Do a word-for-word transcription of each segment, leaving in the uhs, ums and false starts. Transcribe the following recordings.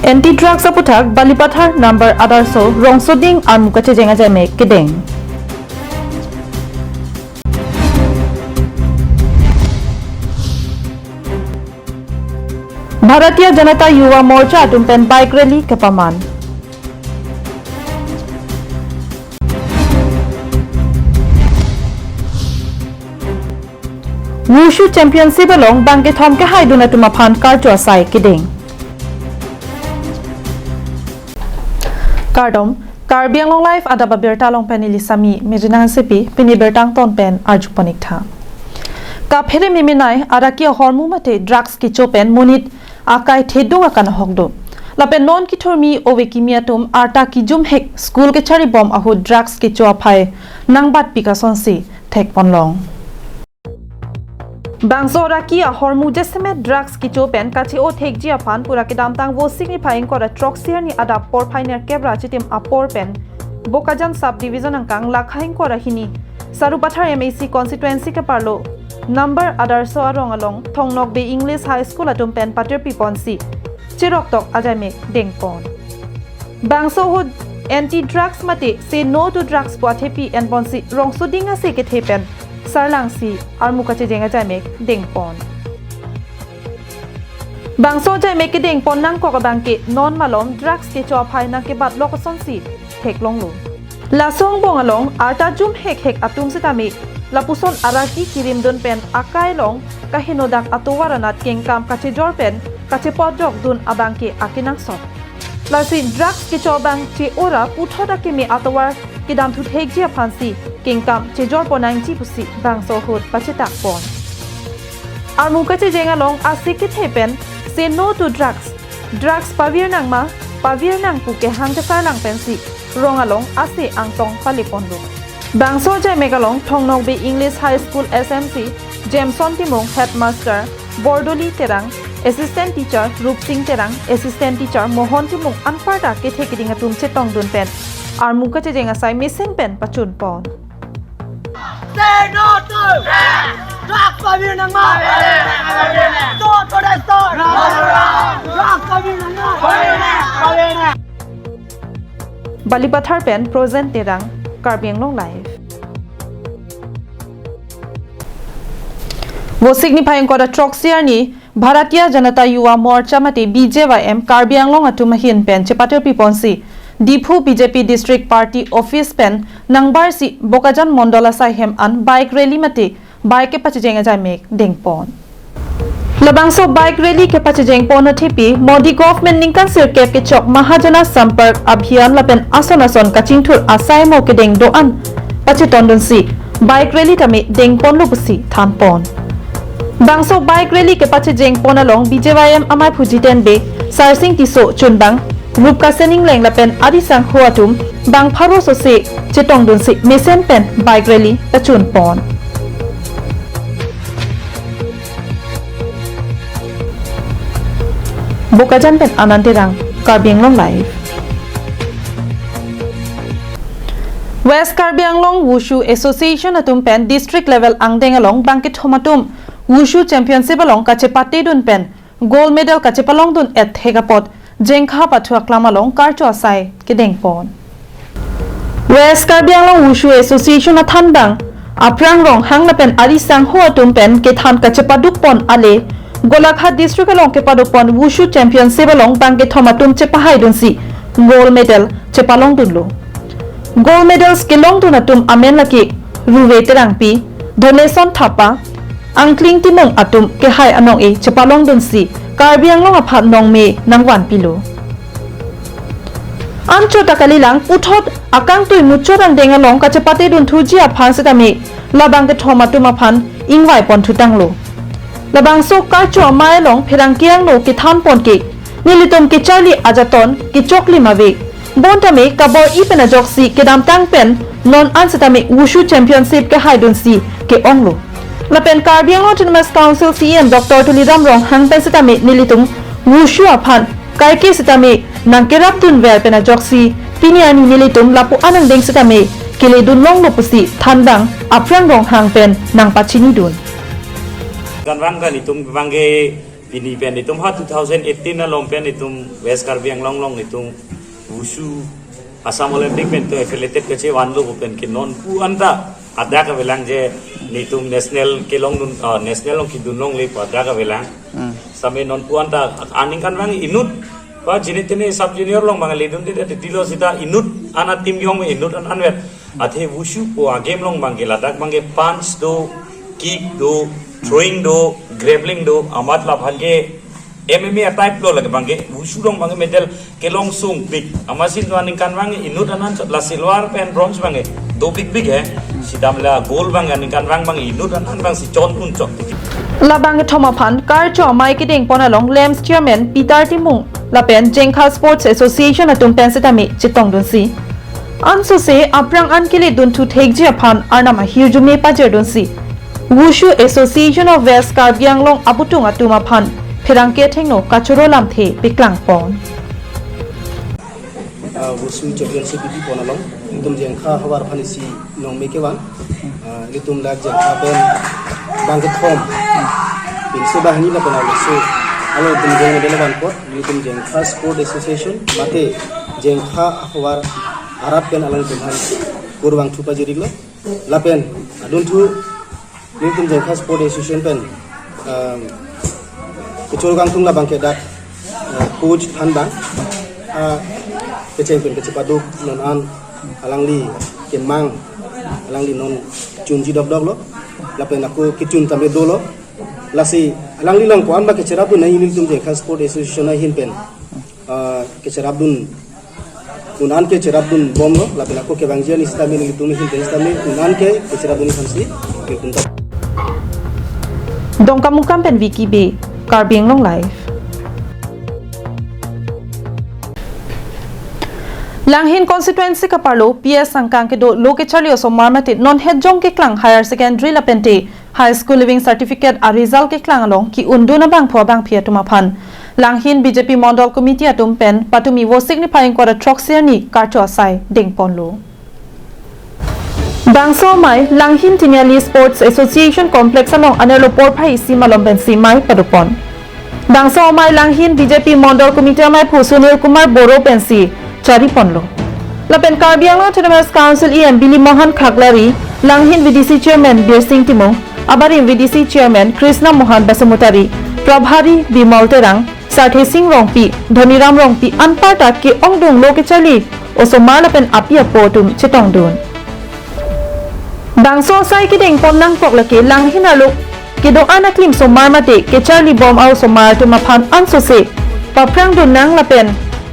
Anti drugs aputhak Balipathar number Adarso Rongsoding armu kachejeng ajaimek kedeng. Bharatiya Janata Yuva Morcha atum pen bike rally kepaman. Wushu Championship along bangkethom kehaidun atum aphan karcho asai kedeng. Kardom, Karbi Anglong Live adap abirta along pen neli Sami Mirina Hansepi, pini birta angton pen arjupon ik tha. Kaphere memenai araki ahormu mate drugs kecho pen monit akai thedung akan ahok do. Lapen non kethurmi ove kimi atum arta kejum hek school kecharibom ahut drugs kecho aphai nangbatpik asonsi thekponlong. Bangso araki ahormu jasemet drugs kecho pen kache-o thekji aphan pura kedamtang Vosik niphai ingkoi ra throksi arni adap porphai nerkep ra achitim apor pen Bokajan Sub Division angkang lakha ingkoi ra hini Sarupathar M A C constituency keparlo number Adarso arong along Thongnokbe English High School atum pen patirpiponsi cheroktok ajaimek dengpon. Bangso ahut anti drugs mate say no to drugs pu athepi enponsi Rongsoding ase kethe pen sarlangsi armu kachejeng ajaimek dengpon. Bangso ajaimek kedengpon nangkok abangke non malom drugs kecho aphai nangkebatlok asonsi theklonglo. Laso angbong along arta jum hek hek atum sitame lapuson araki kerimdun pen akai along kahenodak atovar anat kengkam kachejor pen kachepotjokdun abangke akenangsot. Lasi drugs kecho abang che-o ra puthot akeme atovar kedamthu thekji aphansi kengkam chejorpon nangji pusi bangso ahut pachetakpon. Armu kachejeng along ase kethe pen say no to drugs, drugs pavir nangma, pavir nang pu kehang kesarlang pensi rong along ase angtong paleponlo. Bangso ajaimek along Thongnokbe English High School S M C Jameson Timung, Headmaster Bordoli Terang, Assistant Teacher Rupsing Terang, Assistant Teacher Mohon Timung anparta kethe keding atum chetongdun pen armu kachejeng asai mesen pen pachunpon. Say no to drugs pavir nangma. No to the store. Drugs pavir nangma. Balipathar pen Projen Terang, Karbi Anglong Live. Vosik niphai ingkoi ra throksi arni Bharatiya Janata Yuva Morcha mate B J Y M Karbi Anglong atum ahin pen chepatirpiponsi Diphu B J P District Party Office pen nangbarsi Bokajan Mondol asai hem an bike rally mate bike kepachejeng ajaimek dengpon. Labangso bike rally kepachejengpon athepi Modi government ningkan sirkep kechok Mahajana Sampark Abhiyan lapen ason ason kachingthur asai mo kedeng do-an pachetondunsi bike rally tame dengponlo pusi thanpon. Bangso bike rally kepachejengpon along B J Y M amaiphu Jiten Bey, Sarsing Tisso chunbang, Rupkasen Engleng lapen ari sangho atum bang pharo sose chetongdunsi mesen pen bike rally pachunpon. Bokajan pen Anand Terang, Karbi Anglong Live. West Karbi Anglong Wushu Association atum pen district level angdeng along bangkethom atum Wushu Championship along kachepatedun pen gold medal kachepalongdun-et thek apot Jengkha pathu aklam along karcho asai kedengpon. West Karbi Anglong Wushu Association athanbang Aprang Ronghang lapen ari sangho atum pen kethan kachepadukpon ale Golaghat District along kepadukpon Wushu Championship along bangkethom atum chepahaidunsi gold medal chepalongdunlo. Gold medals kelongdun atum amen lake Ruve Terangpi, Dhoneson Thapa, Angkling Timung atum kehai anong-e chepalongdunsi Karbi Anglong aphan nongme nangvanpilo. Anchot ta kalilang puthot akangtui muchot angdeng along kachepatedun thuji aphan setame labangkethom atum aphan ingvaiponthutanglo. Labangso karcho amei along pherangke angno kethanpon ke nelitum kecharli ajaton kechoklim ave. Bonta me kabor-i pen ajoksi kedamtang pen non an setame Wushu Championship kehaidunsi ke-onglo. Lapen Karbi Anglong Autonomous Council C E M Doctor Tuliram Ronghang pen setame nelitum Wushu aphan kaike setame nangkerapdunver pen ajoksi pini arni nelitum lapu-an angdeng setame keledunlonglo pusi thanbang Aprang Ronghang pen nangpachinidun. Ganvang kalitum bangke Pini pen itum ha two thousand eighteen along pen itum West Karbi Anglong along itum Wushu Assam Olympic pen to affiliated kachevanlo pen ke non pu anta adak avelang je nelitum national kelongdun, ah, national along kedun longle pu adak avelang. Hmm. Same non pu anta aningkanvang inut pa junior tene sub junior along bang ledunde titilo seta inut an a-team yong inut an anvet. Athe Wushu pu a-game along bang ke ladak bang ke punch do, kick do, throwing do, grappling do, amat labhan ke M M A type lo lake bang ke, Wushu along bang ke medal kelong sungpik. Amatsi do aningkanvang inut an anchot la silver pen bronze bang ke dopikpik he. Sitame la gold bang ke aningkanvang bang inut an an bang si chon un chot. La bangkethom aphan karcho amei kedengpon along LAMPS chairman Peter Timung lapen Jengkha Sports Association atum pen sitame chetongdunsi. Ansose aphrang an keledunthu thekji aphan arnam ahirjume pajirdunsi Wushu Association of West Karbi Anglong abutung atum aphan pherangke athengno kachoro lamthe peklangpon. Ah, Wushu Championship ipipon along, itum Jengkha havar aphan isi nongme kevang. Ah, itum lak Jengkha pen bangkethom. Pinso banghini lapen arloso, alo itum jeng medal vanpon, itum Jengkha Sport Association, mate Jengkha havar arat pen alangtum aphan kurvangthu pajir-iklo. Lapen adunthu nelitum Jengkha Sport Association pen, um, kechoro kangtung labang ke dak, uh, coach aphan bang, uh, kecheng pen kechepaduk non an alangli kemang, alangli non chunji dokdoklo, lapen ako kechun tame dolo, lasi alangli along ko-an ba kecherapdun nangji nelitum Jengkha Sport Association ahin pen, uh, kecherapdun un an ke cherapdunbomlo, lapen ako kevangji arni sitame nelitum ahin pen sitame un an ke kecherapdun aphansi, nelitum ta. Dongkamukam pen Vicky Bey, Karbi Anglong Live. Langhin constituency kaparlo P S Sangkang kedo lo kecharli osomar mate non hetjong keklang higher secondary lapente High School Leaving Certificate a-result keklang along ki-undun abangphu abangphi atum aphan Langhin B J P Mondol Committee atum pen patumi Vosik niphai ingkoi ra throksi arni karcho asai dengponlo. Bangso amei Langhin Tiniali Sports Association Complex along anerlo porphai isi malom pensi mei padopon. Bangso amei Langhin B J P Mondol Committee ameiphu Sunil Kumar Boro pensi chariponlo. Lapen Karbi Anglong Autonomous Council E M Bili Mohan Khaklari, Langhin V D C Chairman Birsing Timung, abarim V D C Chairman Krishna Mohan Basumatary, Prabhari Bimol Terang, Sarthe Sing Rongpi, Dhoniram Rongpi anparta ke-ongdung lo kecharli osomar lapen api apo atum chetongdun. Bangso asai kedengpon nangkok lake Langhin arlo kedo-an aklim osomar mate kecharlibom a-osomar atum aphan ansose paphrangdun nang lapen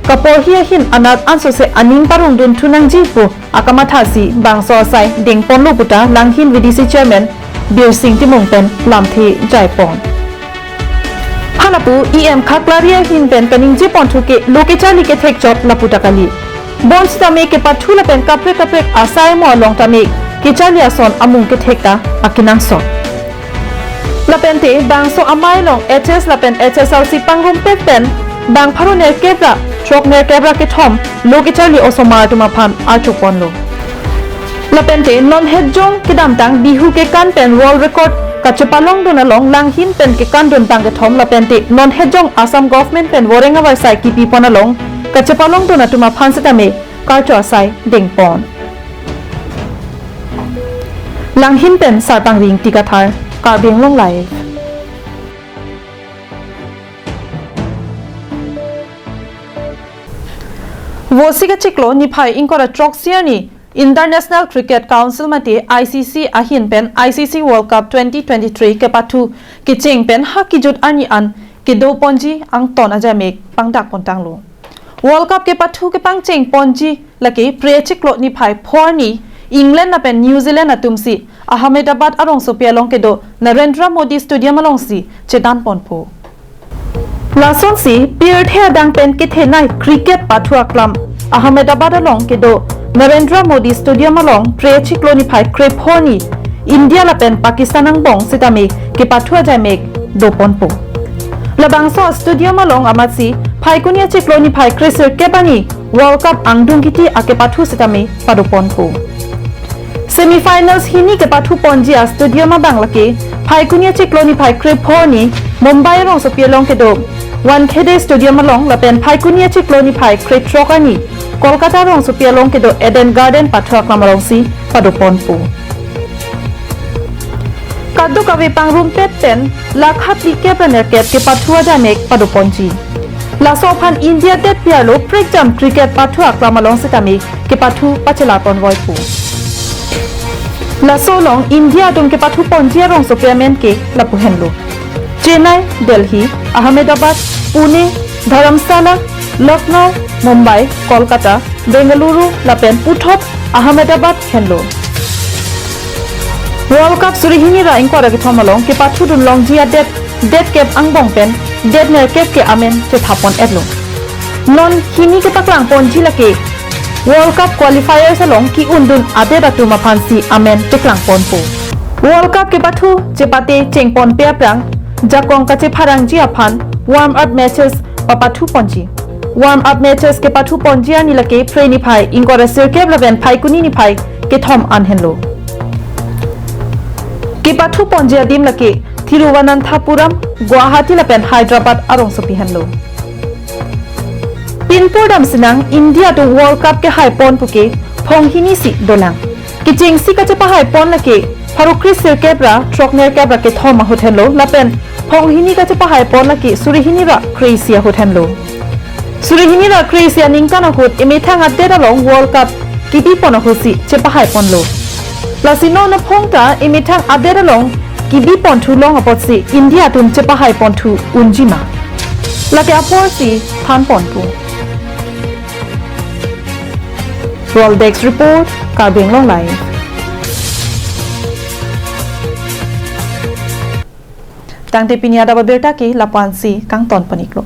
kaporhi ahin anat ansose aning parongdunthu nangji pu akamathasi bangso asai dengponlo puta Langhin V D C Chairman Birsing Timung pen lamthe jaipon. Halapu E M Khaklari ahin pen kaningjeponthu ke lo kecharli kethekchot laputa kali. Bonsitame kepathu lapen kaprek kaprek asai mo along tame kecharli ason amung kethek ta akenangsot. Lapente bangso amei along H S lapen H S L C pangrumpet pen bang pharo nerkep ra throk nerkep ra kethom lo kecharli osomar atum aphan archoponlo. Lapente non hetjong kedamtang Bihu kekan pen world record kachepalongdun along Langhin pen kekandun bangkethom lapente non hetjong Assam Government pen voreng avarsai kipipon along kachepalongdun atum aphan sitame karcho asai dengpon. Langhin pen Sarpangri Ingti Kathar, Karbi Anglong Live. Vosik achiklo niphai ingkoi ra throksi arni International Cricket Council mate I C C ahin pen I C C World Cup twenty twenty-three kepathu kecheng pen ha kejut arni an kedoponji angton ajaimek pangdakpontanglo. World Cup kepathu kepangchengponji lake Phre achiklo niphai pho arni England lapen New Zealand atumsi Ahmedabad arongsopi along kedo Narendra Modi Stadium alongsi chedanponpo. Lasonsi pirthe adang pen kethenei cricket pathu aklam Ahmedabad along kedo Narendra Modi Stadium along Phre achiklo niphai krepho arni India lapen Pakistan angbong sitame kepathu ajaimek doponpo. Labangso stadium along amatsi Phaikuni achiklo niphai kresirkep arni World Cup angdung kiti akepathu sitame padoponpo. Semifinals hini kepathuponji astadium abang lake Phaikuni achiklo niphai krepho arni Mumbai arongsopi along kedo Wankhede Stadium along lapen Phaikuni achiklo niphai krethrok arni Kolkata arongsopi along kedo Eden Garden pathu aklam alongsi padoponpo. Kadokave pangrumpet pen lakha phlikep ra nerkep kepathu ajamek padoponji. Laso aphan India detpi arlo prekjam cricket pathu aklam along sitame kepathu pachelaponvoipo. Laso along India atum kepathuponji arongsopi amen ke lapu henlo: Chennai, Delhi, Ahmedabad, Pune, Dharamshala, Lucknow, Mumbai, Kolkata, Bengaluru lapen puthot Ahmedabad henlo. World Cup suri hini ra ingkoi ra kethom along kepathudun longji adet detkep angbong pen det nerkep ke amen chethapon-etlo. Non hini kepaklangponji lake World Cup qualifiers along ke-undun adet atum aphansi amen cheklangponpo. World Cup kepathu chepate chengponpe aphrang jakong kachepharangji aphan warm up matches papathuponji. Warm up matches kepathuponji arni lake Phre niphai ingkoi ra sirkep lapen Phaikuni niphai kethom an henlo. Kepathuponji adim lake Thiruvananthapuram, Guwahati lapen Hyderabad arongsopi henlo. Pinpur damsinang India atum World Cup kehaipon puke phonghini si dolang. Kechengsi kachepahaipon lake pharo kre sirkep ra throk nerkep ra kethom ahut henlo lapen phonghini kachepahaipon lake suri hini ra kre-isi ahut henlo. Suri hini ra kre-isi aningkan ahut emethang adet along World Cup kebipon ahutsi chepahaiponlo. Lasi non aphong ta emethang adet along kebiponthu long apotsi India atum chepahaiponthu unjima, lake aporsi thanponpo. World Desk Report, Karbi Anglong Live. Tangte pini adap abirta ke lapu-ansi kangton pon-iklo.